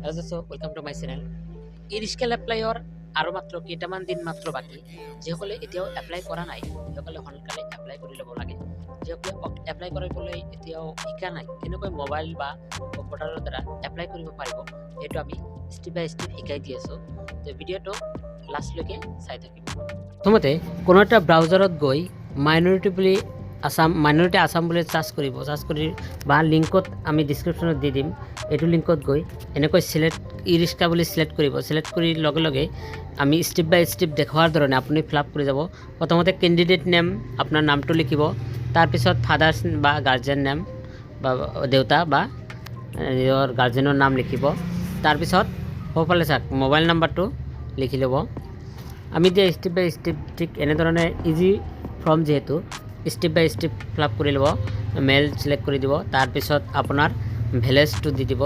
Hello দোস্ত, welcome to my channel. E rickshaw এপ্লাইৰ আৰু মাত্ৰ কেইটামান দিন মাত্ৰ বাকী। যিসকলে এতিয়াও এপ্লাই কৰা নাই, সেইসকলে সোনকালে এপ্লাই কৰি ল'ব লাগে। যিসকলে এপ্লাই কৰিবলৈ এতিয়াও শিকা নাই, কেনেকৈ মোবাইল বা কম্পিউটাৰৰ দ্বাৰা এপ্লাই কৰিব পাৰিব, সেইটো আমি ষ্টেপ বাই ষ্টেপ শিকাই দি আছোঁ। তো ভিডিঅ'টো লাষ্টলৈকে চাই থাকিব। প্ৰথমতে কোনো এটা ব্ৰাউজাৰত গৈ মাইনৰিটি বুলি আছাম, মাইনৰিটি আছাম বুলি চাৰ্চ কৰিব। চাৰ্চ কৰি বা লিংকত আমি ডিছক্ৰিপশ্যনত দি দিম। এইটো লিংকত গৈ এনেকৈ চিলেক্ট ই ৰিক্সা বুলি চিলেক্ট কৰিব। চিলেক্ট কৰি লগে লগে আমি ষ্টেপ বাই ষ্টেপ দেখুওৱাৰ ধৰণে আপুনি ফিল আপ কৰি যাব। প্ৰথমতে কেণ্ডিডেট নেম, আপোনাৰ নামটো লিখিব। তাৰপিছত ফাদাৰ্ছ বা গাৰ্জেন নেম বা দেউতা বা নিজৰ গাৰ্জেনৰ নাম লিখিব। তাৰপিছত সোঁফালে চাওক, মোবাইল নাম্বাৰটো লিখি ল'ব। আমি এতিয়া ষ্টেপ বাই ষ্টেপ ঠিক এনেধৰণে, ইজি ফৰ্ম যিহেতু, ষ্টেপ বাই ষ্টেপ ফিল আপ কৰি ল'ব। মেল চিলেক্ট কৰি দিব। তাৰপিছত আপোনাৰ ভিলেজটো দি দিব,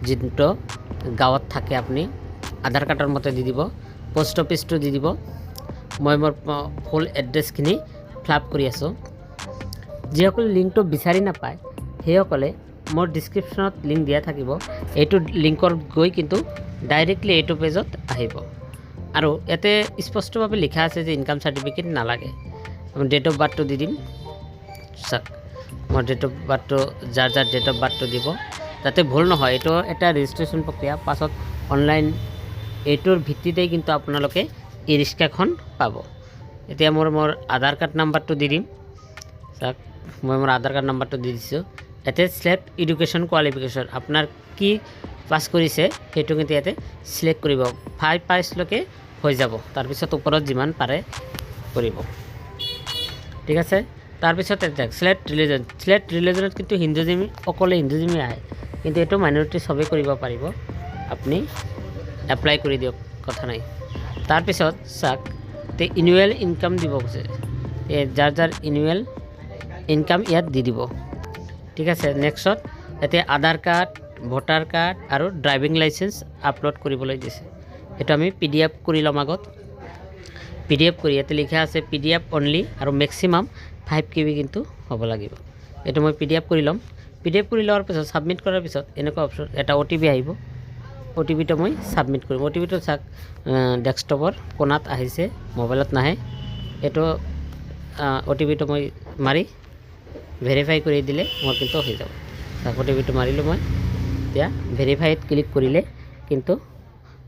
যিটো গাঁৱত থাকে আপুনি আধাৰ কাৰ্ডৰ মতে দি দিব। পষ্ট অফিচটো দি দিব। মই মোৰ ফুল এড্ৰেছখিনি ফিল আপ কৰি আছোঁ। যিসকলে লিংকটো বিচাৰি নাপায়, সেইসকলে মোৰ ডিছক্ৰিপশ্যনত লিংক দিয়া থাকিব। এইটো লিংকত গৈ কিন্তু ডাইৰেক্টলি এইটো পেজত আহিব আৰু ইয়াতে স্পষ্টভাৱে লিখা আছে যে ইনকাম চাৰ্টিফিকেট নালাগে। আমি ডেট অফ বাৰ্থটো দি দিম। চাওক, মই ডেট অফ বাৰ্থটো, যাৰ যাৰ ডেট অফ বাৰ্থটো দিব, যাতে ভুল নহয়। এইটো এটা ৰেজিষ্ট্ৰেশ্যন প্ৰক্ৰিয়া, পাছত অনলাইন এইটোৰ ভিত্তিতেই কিন্তু আপোনালোকে ই ৰিক্সাখন পাব। এতিয়া মোৰ মোৰ আধাৰ কাৰ্ড নাম্বাৰটো দি দিম। চাওক, মই মোৰ আধাৰ কাৰ্ড নাম্বাৰটো দি দিছোঁ। ইয়াতে চিলেক্ট এডুকেশ্যন কোৱালিফিকেশ্যন, আপোনাৰ কি পাছ কৰিছে সেইটো কিন্তু ইয়াতে চিলেক্ট কৰিব। 5 পাছলৈকে হৈ যাব। তাৰপিছত ওপৰত যিমান পাৰে কৰিব। ঠিক আছে। তাৰপিছত এতিয়া চিলেক্ট ৰিলিজন। চিলেক্ট ৰিলিজনত কিন্তু হিন্দুজিম, অকলে হিন্দুজিমেই আহে, কিন্তু এইটো মাইনৰিটি চবেই কৰিব পাৰিব। আপুনি এপ্লাই কৰি দিয়ক, কথা নাই। তাৰপিছত চাওক, তে এনুৱেল ইনকাম দিব কৈছে। এই যাৰ যাৰ এনুৱেল ইনকাম ইয়াত দি দিব। ঠিক আছে। নেক্সট ইয়াতে আধাৰ কাৰ্ড, ভোটাৰ কাৰ্ড আৰু ড্ৰাইভিং লাইচেঞ্চ আপলোড কৰিবলৈ দিছে। এইটো আমি পিডিএফ কৰি ল'ম আগত। পিডিএফ কৰি ইয়াতে লিখা আছে পিডিএফ অনলি আৰু মেক্সিমাম 5 কেবি কিন্তু হ'ব লাগিব। এইটো মই পিডিএফ কৰি ল'ম। পিডিএফ কৰি লোৱাৰ পিছত, ছাবমিট কৰাৰ পিছত এনেকুৱা অপশ্যন এটা অ'টিপি আহিব। অ'টিপিটো মই ছাবমিট কৰিম। অ'টিপিটো চাওক, ডেস্কটপৰ কোণাত আহিছে, মোবাইলত নাহে। এইটো অ'টিপিটো মই মাৰি ভেৰিফাই কৰি দিলে মোৰ কিন্তু হৈ যাব। চাওক, অ'টিপিটো মাৰিলোঁ মই। এতিয়া ভেৰিফাইত ক্লিক কৰিলে কিন্তু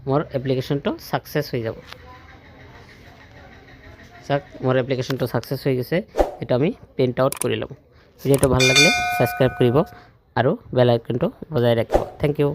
মোৰ এপ্লিকেশ্যনটো ছাকচেছ হৈ যাব। চাওক, মোৰ এপ্লিকেশ্যনটো ছাকচেছ হৈ গৈছে। এইটো আমি প্ৰিণ্ট আউট কৰি ল'ম। ভিডিঅ'টো ভাল লাগিলে ছাবস্ক্ৰাইব কৰিব আৰু বেল আইকনটো বজাই ৰাখিব। Thank you.